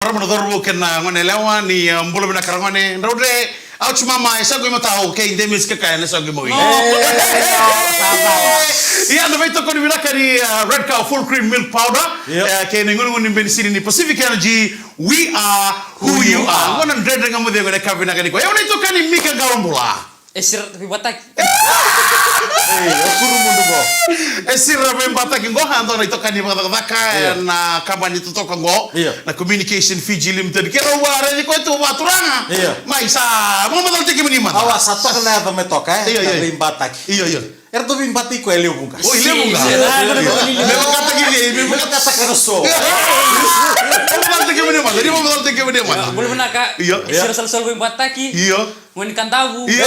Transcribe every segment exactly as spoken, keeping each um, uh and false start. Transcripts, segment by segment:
Marama na cauravou kei na gone yalewa ni, uh, bula vinaka ra gone. Drau dre, ouch mama, e sa qo i matau, kei Demis kei Kaya, na sa qo i mawi. Ia, na veitokoni vinaka ni, uh, Red Cow Full Cream Milk Powder. Yep. Uh, kei na iguniguni ni benisini ni Pacific Energy, we are who you are. Qo na Dredre Ga Mo Cegu ena yakavi vinaka nikua. Ia, au na itokani Mika Qawabula. E sira veibataki. Ei, o kuru mudu qo. E sira veibataki qo, a dua na itokani vakacakacaka, io, ena kabani totoka qo. Io. Na Communication Fiji Limited. Ke rau a raici koya tu vakaturaga. Io. Mai sa, mo macala tiko kemuni mada. Awa, sa toka na yaca me toka, e? Io, io. Na veibataki. Io, io. Era dau veibataki koya e levu ga. Oi, levu ga. Sim, sim. Me vakataki vei, me vakataki na so. Mo macala tiko kemuni mada, ni mo macala tiko kemuni mada. Bula vinaka. Io. E sira salusalo veibataki. Io. Gone ni Kadavu. Io.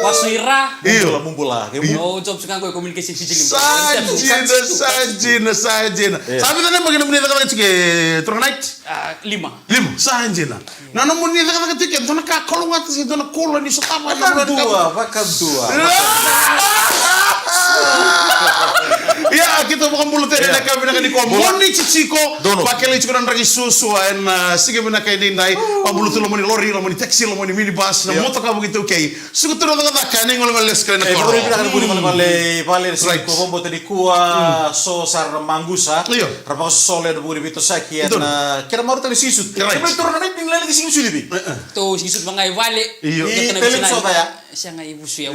Wasu ira. Io. Mubula, mubula. Io. O Jobs ga qo e Communication Fiji Limited. Sa dina, sa dina, sa dina. Io. Sa vica na yabaki nomuni cakacaka tiko e Turaga Night? A, lima. Lima, sa dina. Na nomuni cakacaka tiko e dua na ka kalougata se dua na koula ni sotava. Vakadua, vakadua. Ia, keitou vakabula tale ena yakavi vinaka nikua. Bula. Moni titiko. Donu. Vakilai tiko na draki suasua ena, a, siga vinaka edaidai. Vakabula tu loma ni lori, loma ni taxi, loma ni minibus, na motoka vakaitaukei. Suka tu na cakacaka ena igolegole lesu kei na koro. E, vakabula vinaka na vuli vale, vale, vale, right, siga nikua, vakabauta nikua, so sara na maqusa. Io. Ra vakasosolo ena vuku ni veitosoyaki ena kena marautaki na siga ni sucu. Right. Kemuni Turaga Night ni leleki siga ni sucu vei? E, e. Tou siga ni sucu vaka i vale. Io. Io, kena i tele ni sota ya. Sega i vusu ya.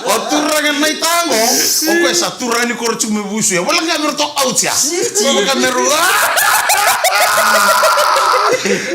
O turaga na itago, o koya sa turaga ni koro tiko me vusu ya. Wala ga me ratou out ya. Wala ga me ratou.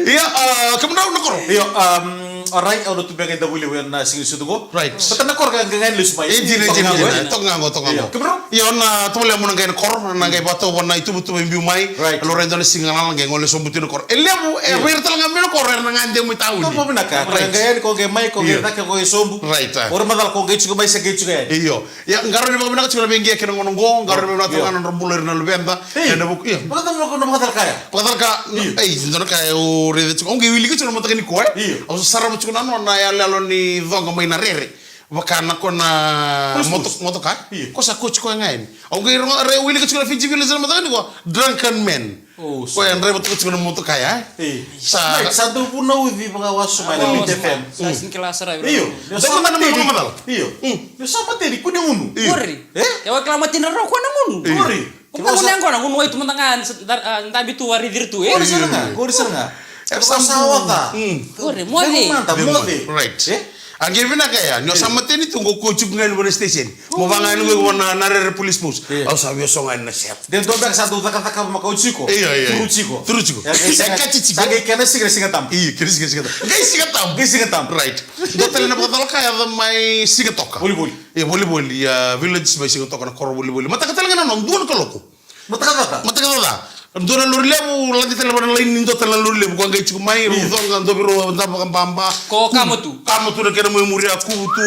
Ia, a, kemudrau na koro. Io, um, alright, au na tu beka i Davuilevu ena siga ni sucu qo. Right. Baleta na koro ga qai lesu mai. E dina, e dina, e dina. Toka ga qo, toka ga qo. Io, kemudrau? Io, na tovolea mo na qai na koro, na qai vakatau vua na ituvatuva e biu mai. Right. Ena dua na siga ga na qai gole sobu tu na koro. E levu, e, io, vei ira tale ga mai na koro, era na gade mai tauni. Toka vinaka. Right. Qai yani ko qai mai, ko qai cake, ko qai sobu. Right, a. O ira macala ko qai tiko mai, se qai tiko yani. Io. Ia, qarauni vakavinaka tiko na veiqeya kei na gauna qo, qarauni vakavinaka tale ga na nodra bula ira na luveda. Io. Ena vuku, io. Vakacava na vakacalaka ya? Vakacalaka, io, ei, dua na ka au raica tiko. Au qai wilika tiko na mataka nikua, e? Io. Au sa sarava tiko na nona yaloyalo ni coqa mai na rere. Vaka na ko na moto-, motoka. Io. Ko sa coach koya ga yani. Au qai rogo, re, wilika tiko na Fiji Village na mataka nikua, drunken man. Oh, koya draiva tiko tiko na motoka ya, e? Io. Sa, sa dau vunauci vakawasoma ena Viti F M. Sa sega ni kila sara. Io. Dau mada na mateni. Io. Io, sa mateni, kua ni gunu. Io. Qori. E? E, au kila mateni rau kua na gunu. Io. Qori. Vaka gunu yaqona, gunu wai tu mada ga, da-, a, dabe tu, a, raici ira tu, e? Qori sara ga, qori sara ga. E sa sa oca. Qori, moce. Moce. Right. E? A qai vinaka ya, ni o sa mateni tu, qo ko tiko ga yani vua na station. Mo vaka ga yani qo vua na, na rere police post. Io. Au sa via sogo yani na sef. De dua beka sa dau cakacaka vakaoti tiko. Io, io, io. Curu tiko. Curu tiko. E, e, sa qai kena siga, siga tabu. Io, kena siga, siga tabu. Qai siga tabu. Qai siga tabu. Right. Dua tale na vakacalaka ya yaco mai Sigatoka. Volivoli. Io, volivoli, a, village mai Sigatoka na koro volivoli. Mataka tale ga na nona, dua na kaloko. Mataka caca. Mataka caca. Dua na lori levu, lade tale vua na laini ni dua tale na lori levu, ko a qai tiko mai, rau coqa, dua vei rau davo vakababa. Ko kama tu. Kama tu na kena mai muri a kuvu tu.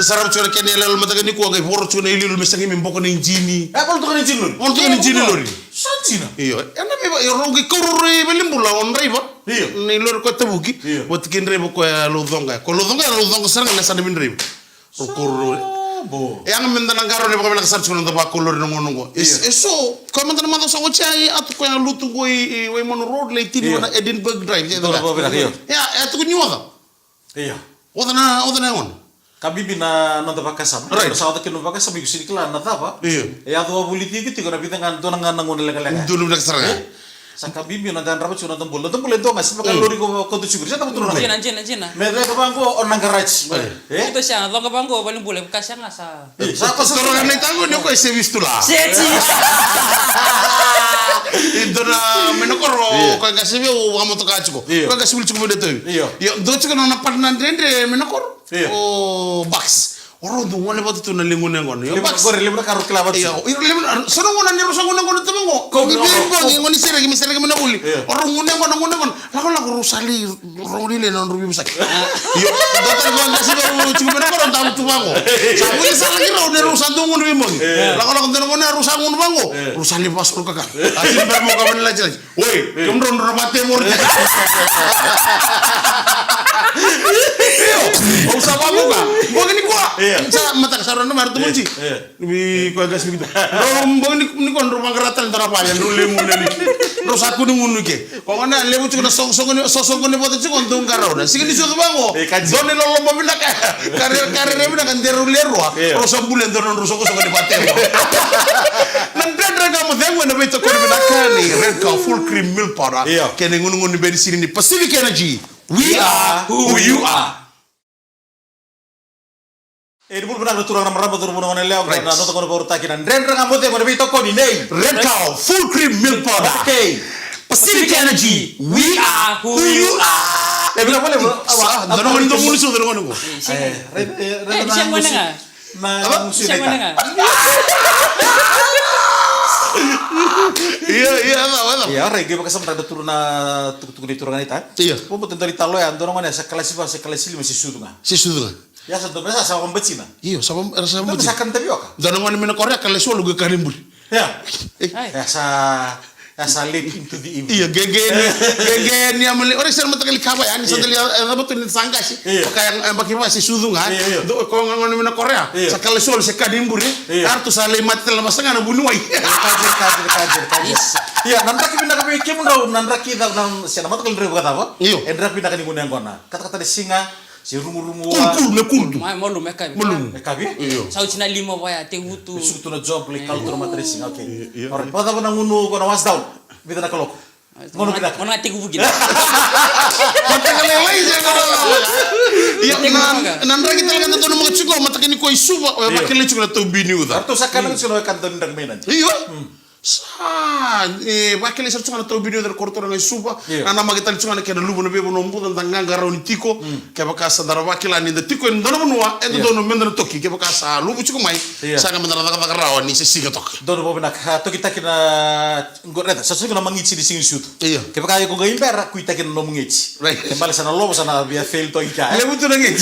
Sarava tiko na kena iyaloyalo mataka nikua, qai voro tiko na iliuliu me sa qai mai boko na ijini. E, voro tiko na ijini lori. Voro tiko na ijini lori. Sa dina. Io. Ena veiva, io, rau qai kaurau i valenibula o draiva. Io. Ni lori ko tavuki. Io. Vata kei draiva ko a laucoqa. Ko laucoqa, laucoqa sara ga na sa na veidraiva. Rau kaurau. Sa bo. E yaga meda na qarauni vakavinaka sara tiko na noda vakaulori na gauna oqo. E, io, e so, koya mada na macawa sa oti ya, e a tu koya lutu qo i, i Waimanu Road, lai tini, io, vua na Edinburgh Drive. Io, io. Ia, e a tukuni oca. Io. Oca na, oca na yagona. Ka bibi na noda vakasama. Right. Sa oca kina na vakasama, iko sega ni kila na cava. Io. E yaco wavoliti iko tiko na vica ga, dua na ga na gauna lekaleka. Dua na vinaka sara ga. E? Sa ka bibi na yadrava tiko na noda bula. Noda bula e dua ga, sa vaka lori ko, ko tu tiko. Sa tabu tu na. Dina, dina, dina. Me caka vaqo o na qaraji. E? Ito sa, coqa vaqo, valenibula, ka sa ga sa. E, sa ko sa toro na itago ni ko e service tu la. Seti. E dua na mai na koro, io, ko e qase vei au vakamotoka tiko. Io. Ko e qase vuli tiko mai na tovi. Io. Io, dua tiko na nona partner dredre mai na koro. Io. O Bucks. O rau dau gole vata tu na liguna yaqona. Io, levu na Bucks. Qori, levu na ka rau kila vata. Io, io, levu na, so na gauna ni rau sa gunu yaqona tu vaqo. Ko ni vei bogi, qo ni sereki, me sereki mai na vuli. Io. O rau gunu yaqona, gunu yaqona. Lakolako rau sa lai rogo ni lai na nodrau veivosaki. Io, dua tale ga qase vei au tiko mai na koro, dau tu vaqo. Sa vuli sa laki rau, ni rau sa dau gunu vei bogi. Io. Lakolako dua na gauna rau sa gunu vaqo. Io. Rau sa lai vasoro kakana. A sini bera mo ka vani latilati. Oi, io, kemudrau drau na vate mori. Io, au sa vakavuka. Bogi nikua. Io. Sa mataka sa rua na mara tu munci. Io. Ni koya qasi ni kitu. Drau bogi ni, nikua drau vaqara tale dua na vale, drau lewe gunu ni. Drau sa kua ni gunu ke. Ko gona levu tiko na soqosoqo ni, soqosoqo ni vata tiko dau qarauna. Siga ni sucu vaqo. E, kaji. Dua na iloloma vinaka. Kare, kare vinaka de rau le rua. Io. Drau sa bule dua na drau soqosoqo ni vata. Na Dredre Ga Mo Cegu ena veitokoni vinaka ni Red Cow Full Cream Milk Powder. Io. Kei na igunugunu ni beni sini ni Pacific Energy. We are who you are. E, ni bula vinaka na turaga na marama, cauravou, na gone yalewa, na noda gauna vakarautaki na Dredre Ga Mo Cegu ena veitokoni nei Red Cow Full Cream Milk Powder. Okay. Pacific Energy, we are who you are. E, vinaka vakalevu. Sa, dua na gone, dua na gone, dua na gone. E, rai, e, rai, na gone ga. Na gone ga. Ia, ia, ava, ava. Ia, rai, qai vakasamataka na turu na tukutuku ni turaga naita. Ia. Vou bota dua na italo ya, dua na gone ya sa kalasi va, sa kalasi lima, se sucu ga. Se sucu ga. Ia sa dua, sa, sa vakabatina. Io, sa va, era sa vakabatina. Sa kana tavioka. Dua na gone mai na koro ya, kalasi walu, qai kana iburi. Ia. E. Ai. Ia sa, ia sa lead into the evening. Io, gege ni, gege ni amale. Ora sa na mataqali ka va ya, ni sa dali, e, e, vatu ni sa qasi. Io. Vaka ya, e, baki va se sucu ga. Io, io. Do, ko ga gone mai na koro ya. Io. Sa kalasi walu, se kana iburi. Io. Artu sa lai mate tale na vasa ga na vuniwai. Io, kaji, kaji, kaji, kaji. Yes. Ia, na draki vinaka vei kemudrau, na draki ca, na, se na mataqali draki vakacava. Io. E draki vinaka ni gunu yaqona. Katakata ni siga, se rumurumu. Kulu, kulu, me kulu. Mai, malumu, e kavi. Malumu. E kavi? Io. Sa oti na lima vaya, tekivu tu. Suku tu na job, lai kalo tu na matresi, okay. Io, io. Alright, vakacava na gunu ko na wash down? Vica na kaloko? Gunu vinaka. Gunu vinaka, tekivu kina. Mataka lailai, se gunu. Io, na, na draki tale ga dodonu mo tiko, mataka ni ko i Suva, o vakilai tiko na tau bini uca. Artu sa kana tiko na weka dodonu draki mai nani. Io. Sa, e, vakilai sara tiko ga na tau bini uca na koro turaga i Suva. Io. Na namaki tale tiko ga na kena luvu na veivanua buca da qaqarauni tiko. Mm. Kevaka sa da ra vakila ni da tiko ena dua na vanua, e dodonu meda na toki. Kevaka sa luvu tiko mai, io, sa ga meda na cakacaka rawa ni se siga toka. Donu vakavinaka, a, tokitaki na, qo, raica, sa tiko na magiti ni siga ni sucu. Io. Kevaka iko qai bera, kuitaki na nomu geti. Right. E bale sa na lovo sa na via fail toka i kea, e? Levu tu na geti.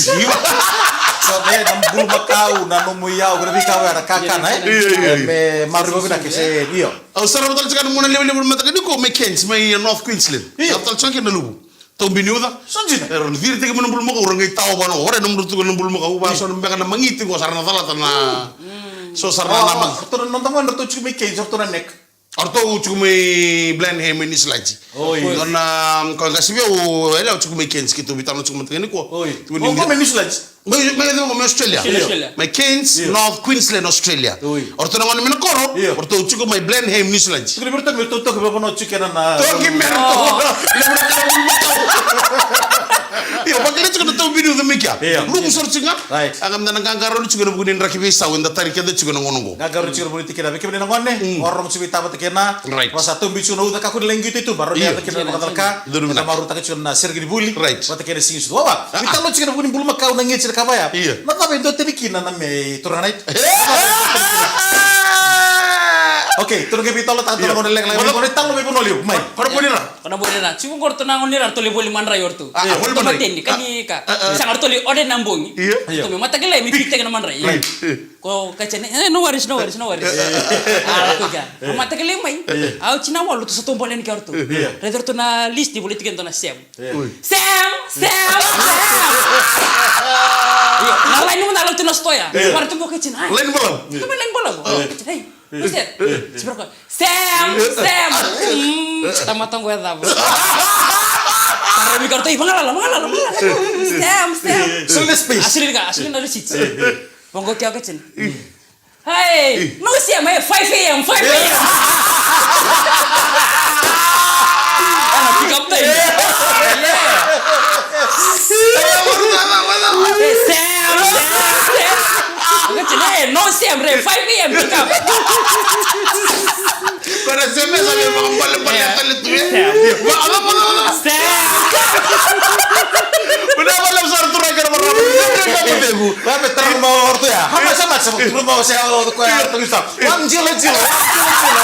So, me na bulumakau, na nomu iyau, na veika vaya na kakana, e? Io, io, io. Me maroroi vakavinaka se, io. Au sarava tale tiko na mona levulevu na mataka nikua mai Cairns, mai North Queensland. Io. Sarava tale tiko kina na luvu. Tau bini uca. Sa dina. Era ciritaki mai na bulumakau, ra qai tawa vana. Ora e nomudrau tuka na bulumakau, va so na beka na magiti qo, sa ra na calata na. Mm. So sa ra na magiti. Ratou na noda gone, ratou tiko mai Cairns, ratou na neck. O ratou tiko mai Blenheim, mai Niusiladi. Oi. Dua na, um, koya qase vei au, e, au tiko mai Cairns, keitou veitalanoa tiko mataka nikua. Oi. Tiko ni, o koya mai Niusiladi? Mai, mai, mai Australia. Australia. Mai Cairns, io, North Queensland, Australia. Oi. O ratou na gone mai na koro, io, o ratou tiko mai Blenheim, Niusiladi. Tiko ni vei ratou me totoki me vanua tiko kina na. Toki me ratou. Oh. Io, vakila tiko na tau bini uca mai kea. Io. Luvu sara tiko ga. Right. A ga meda na qaqarauni tiko ena vuku ni draki veisau eda tari keda tiko ena gauna oqo. Qaqarauni tiko ena vuku ni tikina. Vei kemuni na gone, mm, o rorogo tiko vei tama kei na. Right. Vasa tau bini tiko na uca, kakua ni lai qito i tuba. Io. Rauni yaco kina na vakacalaka. Donu vinaka. Eda marautaka tiko na sereki ni vuli. Right. Vata kei na siga ni sucu. Vava, ah, ah, veitalanoa tiko ena vuku ni bulumakau, na geti, na ka vaya. Io. Na cava e dua tani kina na me turaga na ita. Okay, tou na qai veitalanoataka, io, na gone lekaleka. Io. Gone talo mai Vanua Levu, mai. Ko na boni ra. Ko na boni ra. Tiko qo ratou na gone ra, ratou lai voli madrai o ratou. Ah, ah, voli madrai. Ratou mateni, ka ni ka. Ah, ah. Sa ga ratou lai ode na bogi. Io. Ratou mai mataka lailai, mai pick-taki na madrai. Right. Ko ka tiko, e, no worries, no worries, no worries. Ah, lako i kea. Au mataka lailai mai. Io. Au tiko na walu, ratou sa tou bole yani kea o ratou. Io. Raici ratou na list, volai tiko e dua na Sam. Io. Oi. Sam, Sam, Sam. Io, na laini mada lako tu na sitoa ya. Io. Mara tu mo ka tiko, ai. Laini balavu. Io. Laini balavu. Io. Hey, who's that? Io. Sipira ko. Sam, Sam. Mm, tamata qo e cava? Tara mi ka ratou, vagalala, vagalala, vagalala. Sam, Sam. Io. Soli na space. A soli ka, a soli na receipt. Io, io. Vaqo kea ka tiko. Io. Hey, no Sam, hey, five a m, five a m. Ana pick up time. Yeah. Hey, Sam, Sam, Sam. Ka tiko, hey, no Sam, re, five a m pick up. Ko na Sam, Sam, Sam, vakabalebale tale tu, e. Sam. Va, va, va, va. Sam. Vinaka vakalevu sara turaga kei na marama. Vinaka vakalevu. Vakaveitarogi mai o ratou ya. How much, how much? Turaga mai o se o koya, turaga sa. One zero zero, one zero zero.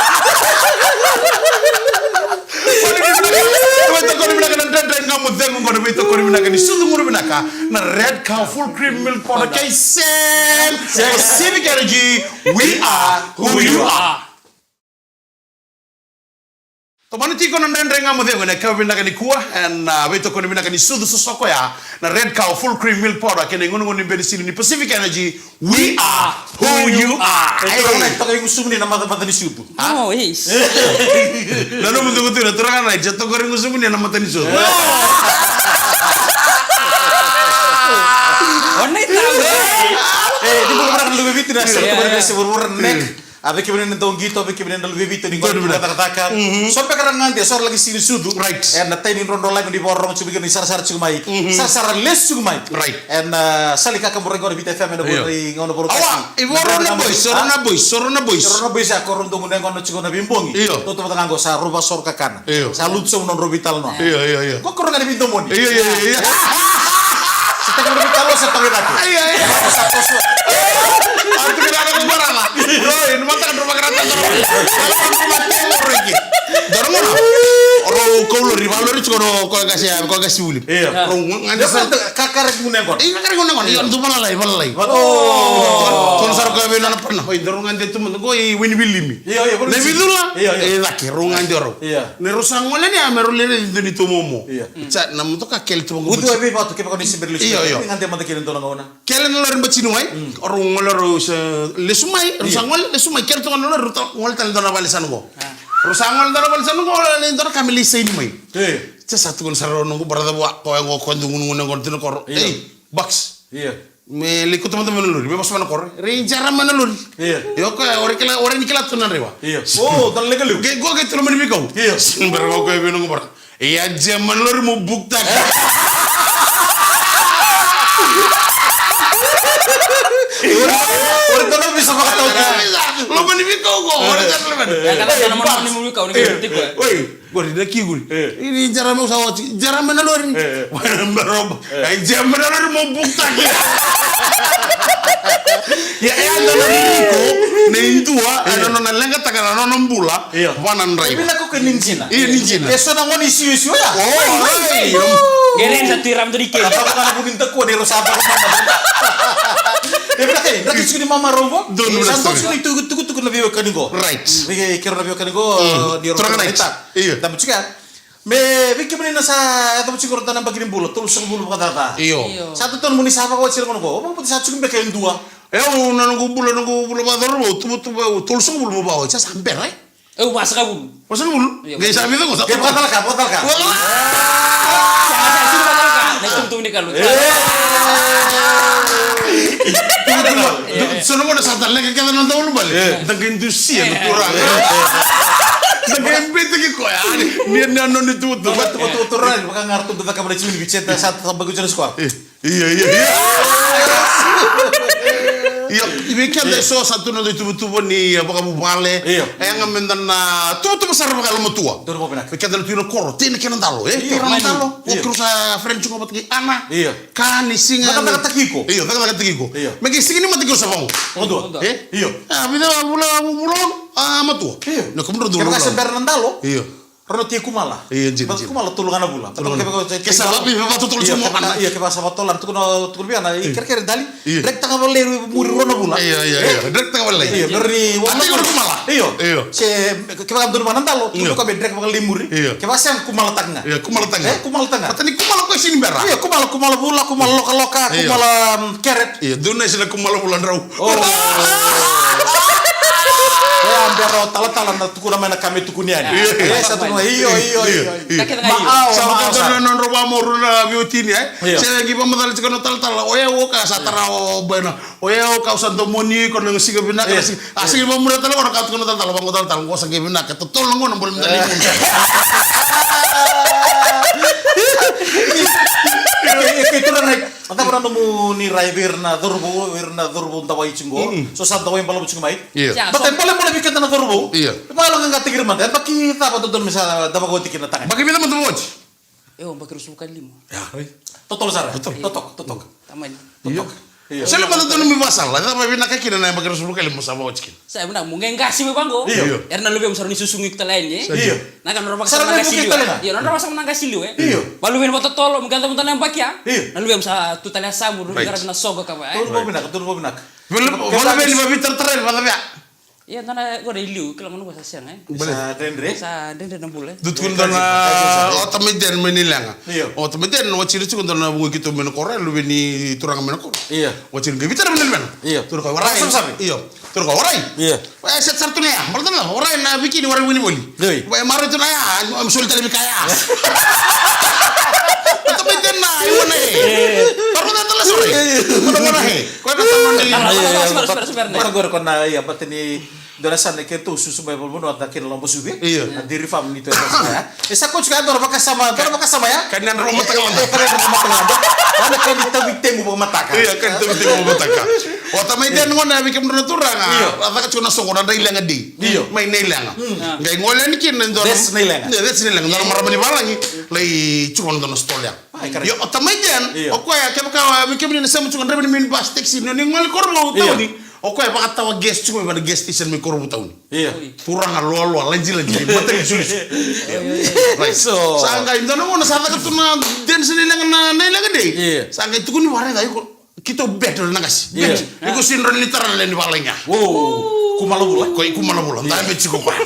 Veitokoni vinaka na Dredre Ga Mo Cegu, qo na veitokoni vinaka ni sucu gunu vinaka. Na Red Cow Full Cream Milk Powder kei Sam. Sam. Pacific Energy, we are who you are. Tomana tiko na Dredre Ga Mo Cegu ena yakavi vinaka nikua, ena, ah, veitokoni vinaka ni sucu sosoko ya, na Red Cow Full Cream Milk Powder kei na igonegone ni beni sili ni Pacific Energy. We are who you are. E, turaga na, toka i gusumuni na mata, mata ni sucu. Oh, yes. Na nomu tukutuku na turaga na, e, toka i gusumuni na mata ni sucu. Ona i tau. E, ni bula mara na luve vitu na, yeah, sa, yeah, se vuravura na neck. A vei kemuni na dau qito, a vei kemuni na luve vitu ni qito, donu vinaka, cakacaka. Mhm. So beka ra gade, so ra laki sini sucu. Right. Ena tai ni drodro live ni vakarorogo tiko mai, ni sarasara tiko mai. Mhm. Sarasara lesu tiko mai. Right. Ena, ah, sala ni kakaburaki qo na Viti F M ena, io, vula ni gauna vula. Awa, i voro na boys, soro na boys, soro na boys. Soro na boys, a ko rau dou gunu yaqona tiko na veibogi. Io. Tou tu vata ga qo sa rau vasoro kakana. Io. Sa lutu sobu na nodrau veitalanoa. Io, io, io. Ko koro ga ni veidomoni. Io, io, io, io. Sa tagi na veitalanoa, sa tagi na. Io, io. Sa toso. Io. Io, io. Doro gona. Rau kau lori, va lori tiko no ko qase, ko qase vuli. Io. Rau gade sa. Kakara ki gunu yaqona. Io, kakara ki gunu yaqona. Io, dou valalai, valalai. Oh. Tiko na sara ko vei nona pana. Oi, doro gade tu mada ko i wini vilimi. Io, io, na vicula. Io, io. E cake, rau gade rau. Io. Na rau sa gole ni a me rau lele doni tu momo. Io. Sa na motoka kele tu. Utu e vei vatu, ke vaka ni se beri lesu. Io, io. Gade mada kele dona gauna. Kele na lori batini mai, mm, rau gole rau sa lesu mai, rau sa, io, gole, lesu mai, kele toka na lori, rau ta gole tale dua na vale sa noqo. Ah. Rau sa gole dua na vale sa noqo, le dua na ka me lai saini mai. Io. Sa sa tukuna sara rau noqu brother vua, ko yaqo ko dau gunugunu yaqo tu na koro. Io. Ei, Bucks. Io. Me lai kauta mada mai na lori, me vosa mai na koro. Rei jara mai na lori. Io. Io, ko ya, ori kila, ori ni kila tu na draiva. Io. O, dau lai ka liu. Ke, ko ke tu na mani veikau. Io. Bera ko, ko e vei noqu brother. Ia, jema na lori mo buktaki. Ori, ori, ori, ori, visa vakatau. Loma ni veikau qo, ori, ori, ori. E, kala, kala, mani, mani, mani, veikau, ni, e, tiko, e. Oi, ori, na kikuri. E. Ini jara mo sa oti, jara mai na lori. E, e. Baroba. E. Ai, jema na lori mo buktaki. Ia, e, eda na ririko, na idua, e, na nona leqataka na nona bula. Io. Vana draiva. Vinaka ko ni jina. Io, ni jina. E so na gone isiu isiu ya. Oi, oi. Qai raica tu i ra mada ni keli. Ka vaka na vuni da kua ni ro sa vaka mama. E vinaka, e, vinaka tiko ni mama rombo. Donu, sa donu tiko ni tukutuku na veiwekani qo. Right. Vei keirau na veiwekani qo, mm, ni ro. Turaga na ita. Io. Dabe tiko ya. Me vei kemuni na sa yaco tiko ro na yabaki ni bula, tolusagavulu vakacaca. Io. Io. Sa totolo mo ni sa vakawati ira gona qo. O vakabauta sa tiko beka e dua. E au na noqu bula, noqu bula vakacauravou, tuvatuva, tolusagavulu mo vakawati, sa sa bera, e? Au vasagavulu. Vasagavulu? Io. Qai sa vica qo, sa. Qai vakacalaka, vakacalaka. Wala! Sa, sa, sa, sa, sa, na itukutuku ni Kalou. E. Sa na mona sa tale, keda na dau ulubale. E. Da qai dusia na turaga. E. Da qai bete ki koya. Ni, ni, ni, nona itukutuku. Tukutuku, turaga, vaka ga ratou da cakava na timi ni Viti, sa, sa, sa, baku jana sikoa. E. Io, io, io. Io, i vei keda e so sa tu na dau ituvatuva ni, e, vakavuvale. Io. E yaga meda na tuvatuva sara vakayalomatua. Donu vakavinaka. Vei keda na tu ina koro, tei na kena dalo, e? Io. Tei na dalo. Io. O keirau sa friend tiko vata kei Ana. Io. Ka ni siga. Cakacakataki iko. Io, cakacakataki iko. Io. Me qai siga ni mate keirau sa vaqo. Vakadua. E? Io. A, vica vula, vula, a, matua. Io. Na kumudra dua. Kevaka se bera na dalo. Io. Rau na tei kumala. Io, jina, jina. Kumala tolu ga na vula. Tolu ga na vula. Ke sa vavi, vavi totolo. Io, tiko kevaka, ana. Io, kevaka sa vatolu, tukuna, tukuna vei ana, i kerekere dali. Io. Drek taka vale muri rua na vula. Io, io, io. Drek taka vale. Io, me rawa ni. Io. Kumala. Io. Io. Se, kevaka donu vaka na dalo, io, tukuna ko me drek vaka lai muri. Io. Kevaka sega kumala taka ga. Io, kumala taka ga. E, kumala taka ga. Baleta ni kumala ko e sega ni bera. Io, kumala, kumala vula, kumala lokaloka, io, kumala, mm, keret. Io, dou na sega na kumala vula drau. O. E a bera o talatala na tukuna mai na ka me tukuni yani. Io. E sa tukuna, io, io, io, io. Io. Ma au, sa ma au sa. Na nodrau vamauru na veiwatini, e? Io. Sa qai vakamacala tiko na talatala, o yau o ka sa tara o baina. O yau ka au sa domoni iko na siga vinaka, io, na siga. A siga vamuri talatala, o na ka tukuna talatala, vaqo talatala, qo sa qai vinaka, totolo na gauna bole mada ni. Io. Io, io, io, io, io. A cava na nomuni rai vei ira na cauravou, vei ira na cauravou dawai tiko qo? Mm. So sa dawai balavu tiko mai. Io. Sa, baleta so e bolebole vei keda na cauravou. Io. Vakayaloqaqataki ira mada. E yabaki cava dodonu me sa da vakawati kina na tagane? Yabaki vica mada vakawati? Io, yabaki ruasagavulu ka lima. Ia, oi. Totolo sara. Totolo. Totoka, totoka. Tamani. Io. Totoka. Io. Sega mada dodonu me vakasala. E cava e vinaka kina na yabaki ruasagavulu ka lima mo sa vakawati kina? Sa vinaka, mo qai qasi mai vaqo. Io. Era na luvemu sa rawa ni susugi iko tale yani, e? Io. Na ka nodra vakasama na qasi liu. Io, nodra vakasama na qasi liu, e? Io. Baluveni vakatotolo, mo qai yaco mada na yabaki ya. Io. Na luvemu sa tu tale yasamu, right, qaravi na soqo ka va, e? Tukuna vakavinaka, tukuna vakavinaka. Baluveni, baluveni vakavitaratara, vakavia. Ia, dua na qori e liu, kila manu ko sa sega, e? Sa dredre. Sa dredre na bula, e? Dutu dua na, o tamai Jen mai Nailaga. Io. O tamai Jen, o tiko, tiko dua na vuqa keitou mai na koro, e luve ni turaga mai na koro. Io. O tiko qai vita na mai na luvena. Io. Turaga, warai. Savi, savi. Io. Turaga, warai. Io. E, set sara tu na ya. Bala tale, warai na viki ni warai vuni voli. Io. Warai, maroi tu na ya, am soli tale vika ya. O tamai Jen na, iwana he. Io. Maroi tale sori. Io. Maroi na he. Ko na tamai Jen. Io, io, io. Spera, spera, spera, spera. Maka qori ko na, ia, bata ni dua na sala keitou susu mai vakavanua, da kena loma suvi. Io. A diri fam ni tu ya. E sa ko tiko ya dua na vakasama, dua na vakasama ya. Ka ni yadra vakamataka lada. E, ka ni yadra vakamataka lada. Dua na ka ni tavitemu vakamataka. Io, ka ni tavitemu vakamataka. O tamai Jen gona vei kemudrau na turaga. Io. A caka tiko na soqo na Nailaga Day. Io. Mai Nailaga. Mm. Qai gole yani kina dua na, that's Nailaga. Io, that's Nailaga. Dua na marama ni valagi. Lai tiko na dua na stall ya. Ai, correct. Io, o tamai Jen, io, o koya, kevaka, a, vei kemuni na sema tiko, draiva ni minibus, taxi, ni, ni gole Korovou, io, tauni. O koya vakatawa gas tiko mai vei na gas station mai Korovou tauni. Io. Turaga loaloa, lajilaji, mataqali sulusu. Io. Right. So. Sa qai dua na gauna sa caka tu na dance ni leqa na, na Nailaga Day. Io. Sa qai tukuni vaqo, iko, keitou bet na qase. Io. Bet. Iko sega ni rawa ni tara na lewe ni vakalagi ya. Wow. Kumalavula. Ko i Kumalavula. Io. Dabe tiko koya.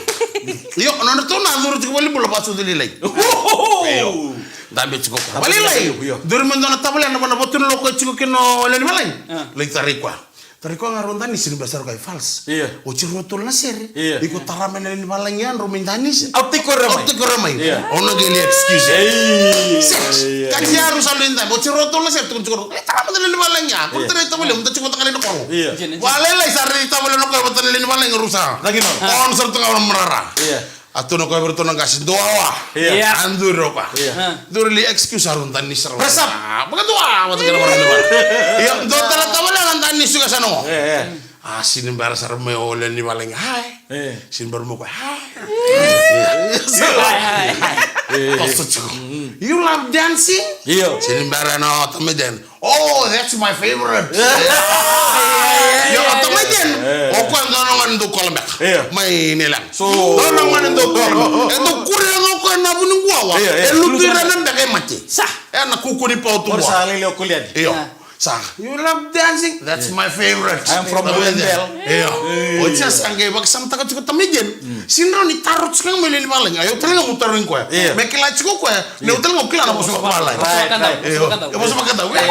Io, nodratou na curu tiko valenibula, vakasucu lailai. Wow. Io. Dabe tiko koya. Vakalailai. Io. Duri mai dua na tavalena, na vatu na loko e tiko kina o lewe ni vakalagi. A. Lai tarai koya. Tarai koya ga rau danisi ni bera sara koya i Fals. Io. Oti rua tolu na sere. Io. Iko tara mai na lewe ni vakalagi ya, drau mai danisi. Au tiko ra mai. Au tiko ra mai. Io. Au na qai lai excuse. Ei. Set. Io. Kati ya rau sa lai dabe. Oti rua tolu na sere, tukuna tiko rau. E, tara mai na lewe ni vakalagi ya. Io. Ko tarai tavale, mo da tiko vata ga lai na koro. Io. Vakalailai sa rai tavale na koya vata na lewe ni vakalagi rau sa. Laki no. Ono sara tu ga na marara. Io. A tukuna koya vei iratou na qase, dua wawa. Io. A duri o koya. Io. A. Duri lai excuse, a rau danisi sara. Press up. A, vakadua, vata kei na marama ni vakalagi. Io, dua tale tavale na danisi ka sa noqo. Io, io. A, sega ni bera sara mai o lewe ni vakalagi. Hi. Io. Sega ni bera mai o koya. Hi. Io. Hi, hi, hi. Io. Toso tiko. Mm. You love dancing? Io. Sega ni bera na o tamai Jen. Oh, that's my favorite. Yeah. Io, o tamai Jen. Yeah. O koya dua na gone dau kola beka. Yeah. Mai Nailaga. So, dua na gone dau kola beka. E dau kuria ga o koya na vuniquawa. Yeah, yeah. E lutu i rara beka e mate. Sa. E na kuku ni pau tu. Sa lele o Koliati. Io. Yeah. Sa. You love dancing? That's my favorite. I'm from Ellendale. Io. Oi. Oti ya sa qai vakasamataka tiko tamai Jen. Mm. Sega ni rawa ni taro tiko ga mai lewe ni vakalagi. Au tale ga meu tarogi koya. Io. Me kila tiko koya. Io. Meu tale ga kila na vosa vakavavalagi. Right, right. Io. Vosa vakadau. Io, vosa vakadau. Io.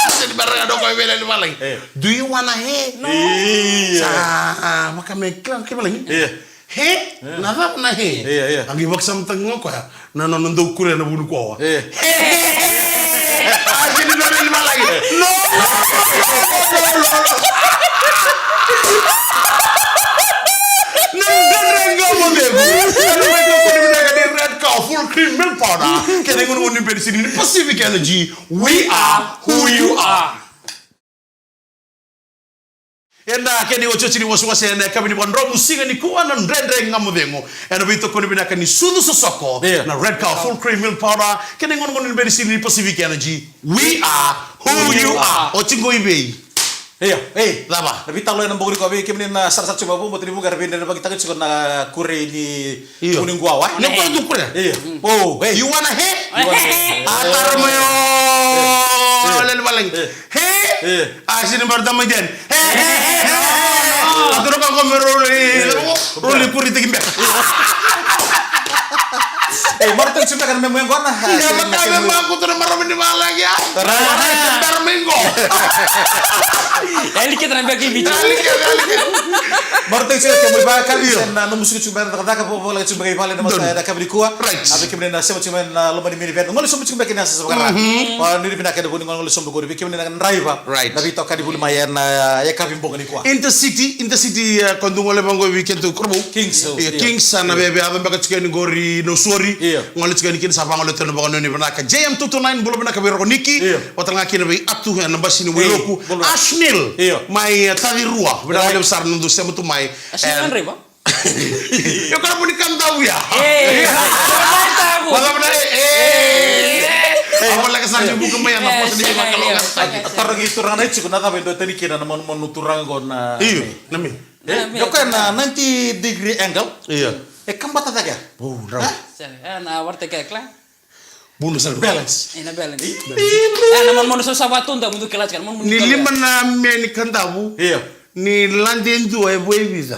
Sega ni bera ga o koya vei lewe ni vakalagi. Io. Do you wanna hear? No. Io. Sa, ah, vaka me kila ke vakalagi. Io. He? Io. Na cava na he? Io, io. A qai vakasamataka ga o koya na nona dau kuria na vuniquawa. Io. He, he, he, he. A, sega ni bera ni vakalagi. No, no, no, no, no. Na Dredre Ga Mo Cegu. Ena veitukuni vinaka ni Red Cow Full Cream Milk Powder kei na igunugunu ni Benisini ni Pacific Energy. We are who you are. Ena kena iotioti ni wasewase ena yakavi ni Vakadromu siga nikua na Dredre Ga Mo Cegu. Ena veitokoni vinaka ni sucu sosoko, io, na Red Cow Full Cream Milk Powder kei na igunugunu ni Benisini ni Pacific Energy. We are who you are. Oti qo i vei? Io, ei. Cava? Na veitalanoa ena bogi nikua vei kemuni na sarasara tiko mai vou, baleta ni vuqa era veivakararamataki tiko na kuria ni, io, vuniquawa. Na kuria tu kuria. Io. Oh, hey. You wanna hear? You wanna hear? A tara mai o, io, lewe ni vakalagi. Io. He? Io. A, sega ni bera tamai Jen. He, he, he, he, he. A tara ka ko me roli, io, roli kuritaki beka. Ei, marautaki tiko beka na memu yaqona. Ia, maka me makuta na marama ni vakalagi ya. Tara. Marautaki tiko beka mai qo. Yaliketa na beka i Viti. Yaliketa, yaliketa. Marautaki tiko beka mai vakayakavi, io, se na nomu suka tiko beka na cakacaka, vo, voleka tiko beka i vale na mataka, io, na yakavi nikua. Right. A, vei kemuni na sema tiko mai na loma ni minivan. Gole sobu tiko beka ni yasa sa vakarau. Mhm. A, nuitaki vinaka na vuniqo, gole sobu qori. Vei kemuni na draiva. Right. Na veitokani vuli mai ena, a, yakavi bogi nikua. Intercity, Intercity, e, ko dou gole vaqo vei kedatou Korovou. Kings, io, io. Kings, sa na, io, veve, a, veve beka tiko yani qori Nausori. Io. Gole tiko yani kina sa vagolea tu na vakanuinui vinaka. J M two two nine, bula vinaka vei Rokoniki. Io. Vata ga kina vei Atu, e, na basi ni Wailoku. Ei, bula. Ashmil. Io. Mai, e, Tacirua. Vinaka, right, levu sara na dou sema tu mai. Ashmil, e, na draiva? Io, kana vuni ka dau ya. Ei. Vata vata, e, e. Ei. Au voleka sara ni vuka mai na, e, posa ni, sega, vakalougatataki. Io. A tarogi turaga na itiko, na cava e dua tani kina na manumanu turaga qo na, io, me, na me. E, na me, o koya na ninety degree angle. Io. E kabata cake ya. O, drau. E? Sega, e, na wartaki kila. Bula sara. Balance. E, na balance. Ih, ih, ih. E, na manumanu sa, sa vatuda, mudu kila tiko, manumanu ni kila. Lima na me ni kadavu. Io. Ni lade dua e vo e vica.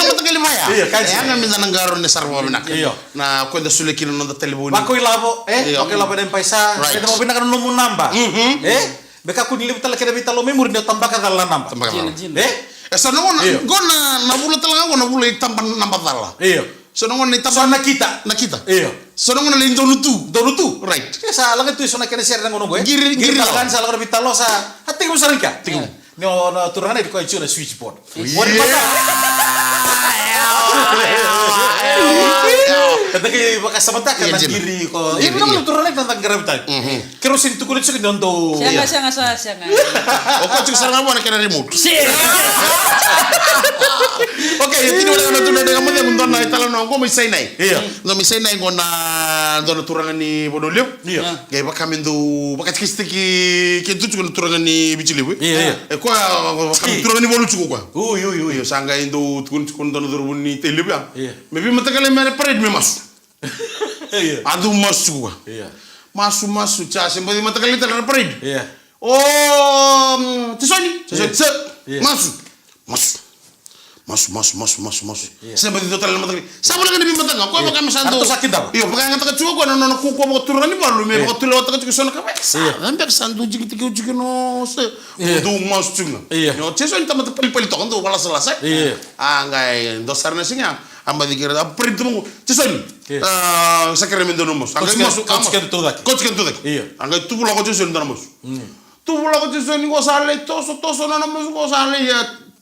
na mataqali vaya. Io, ka e sega. Yaga me da na qarauna sara vakavinaka. Io. Na ko eda solia kina na noda talevoni. Vako ilavo, e? Io. Vako ilavo ena M-PAiSA. Right. Eda vakavinaka na nomu naba. Mhm. E? Me kakua ni levu tale kena veitalanoa mai muri ni o tabaka cala na naba. Tabaka cala. Jina, jina. E? E sa na gauna, io, qo na, na vula tale ga qo na vula i taba naba cala. Io. So na gauna i taba. So na kita. Na kita. Io. So na gauna lai donu tu. Donu tu. Right. E sa lako tu e so na kena sere na gauna qo, e? Qiri, qiri, qiri lako. Sa lako na veitalanoa sa. A tekivu sara ni ka. Tekivu. Ni o na turaga na i koya tiko na switchboard. Oi. Ori pata. Ka taki vakasamataka na qiri ko. Io, qiri, na io. Turaga na i tata qaravi tale. Mhm. Keirau sega ni tukuna tiko ni o dou. Sega, sega, sega, sega. O koya tiko sara ga vua na kena remote. Sega. Okay, e tini wale na turaga na i tata qaravi tale, dua na i tala na qo mai Sinai. Io. Dua mai Sinai qo na dua na turaga ni Vanua Levu. Io. Qai vaka me dau vakatikitiki keitou tiko na turaga ni Viti Levu. Io, io. E koya vaka me turaga ni Vanua tiko koya. Ui, ui, ui. Io, sa qai dau tukuna tiko na dua na cauravou ni Tailevu ya. Io. Me veimataqali me na parade me masu. Io. A dau masu tiko koya. Io. Masu, masu, sa se baci mataqali tale na parade. Io. O, mm, Tisoni, Tisoni, io, se, io, masu. Masu. Masu, masu, masu, masu, masu. Io. Se baci dua tale na mataqali. Sa voleka ni veimataqali. Koya, io, vaka me sa dau. Sa kidava. Io, vakayagataka tiko koya na nona kukua vakaturaga ni valu me, io, vakatulewataka tiko e so na ka vaya. Sa, io, na beka sa dau jikitaki au tiko no se. Io. Dau masu tiko ga. Io. Io, Tisoni tamata palipali toka, dau valasalasa. Io. A qai dua sara na siga. A baci kere, a parade tu mai qo. Tisoni. Io. A, sa kere me dua na masu. A qai masu, a masu. Kauti keda tu cake. Kauti keda tu cake. Io. A qai tuvu lako o Tisoni dua na masu. Mm. Tuvu lako o Tisoni qo sa lai toso, toso na nona masu qo sa lai, e,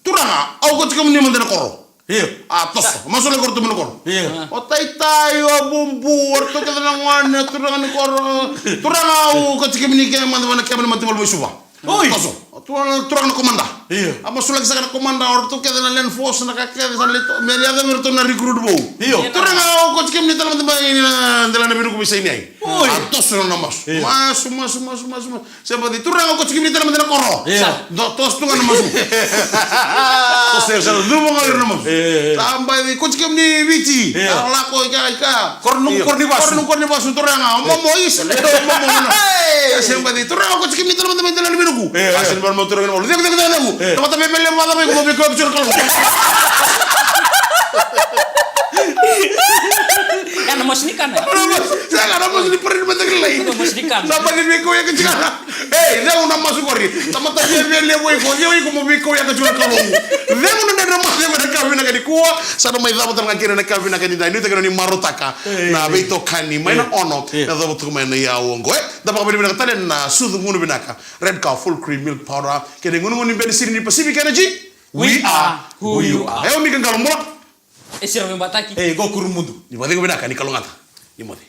turaga, au kauti kemuni mada na koro. Io. A toso. Masu lai koro tu mai na koro. Io. O taitai, o bubu, o ratou kece na gone, turaga ni koro. Turaga, au kauti kemuni ke mada vua na keba ni mataivalu mai Suva. Oi. Toso. Turaga, turaga na komada. Io. A masulaki saka na komada, o ratou kece na land force, na ka kece sa lai to-, me yaco me ratou na recruit vou. Io. Turaga, au kauti kemuni tale mada mai na dela na veiruku mai Sinai. Oi. A toso na nona masu. Io. Masu, masu, masu, masu, masu. Se baci, turaga, au kauti kemuni tale mada na koro. Io. Sa, dua, toso tu ga na masu. Toso, sa cuva ga o ira na masu. Io, io, io. Sa baci, kauti kemuni Viti. Io. A lako i ka, i ka. Koro noqu, io, koro ni vasu. Koro noqu koro ni vasu, turaga. Momo, isa, le, momo, momo. Hey! Sa baci, turaga, kauti kemuni tale mada mai dela na veiruku. Io, io. Sa sega ni vara mai turaga ni valu. Cegu, cegu, cegu, cegu. Io. Tamata me vele, vata mai, ko vei ko, ko, ko. Ya na masu ni kana. Sega, na masu ni parade mataqali. Na masu ni kana. Sa baci vei ko ya ka jikana. Ei, cegu na masu qori. Tamata via via levu iko, io iko mo vei ko ya ka jikana ka logu. Cegu na dredre masu, cegu na ka vinaka nikua. Sa na mai cava tale ga kina na ka vinaka ni dai. Nuitaka ni marautaka. Ei. Na veitokani mai na Ono. Ei. Na cava tuku mai na iyau oqo. E, da vakavinavinaka tale na sucu gunu vinaka. Red Cow Full Cream Milk Powder. Kei na igunugunu ni beni siri ni Pacific Energy. We are who you are. E, o Mika Qalo, bula. E siro me bataki. E, qo Kurumudu. Ni vakacegu vinaka, ni kalougata. Ni moce.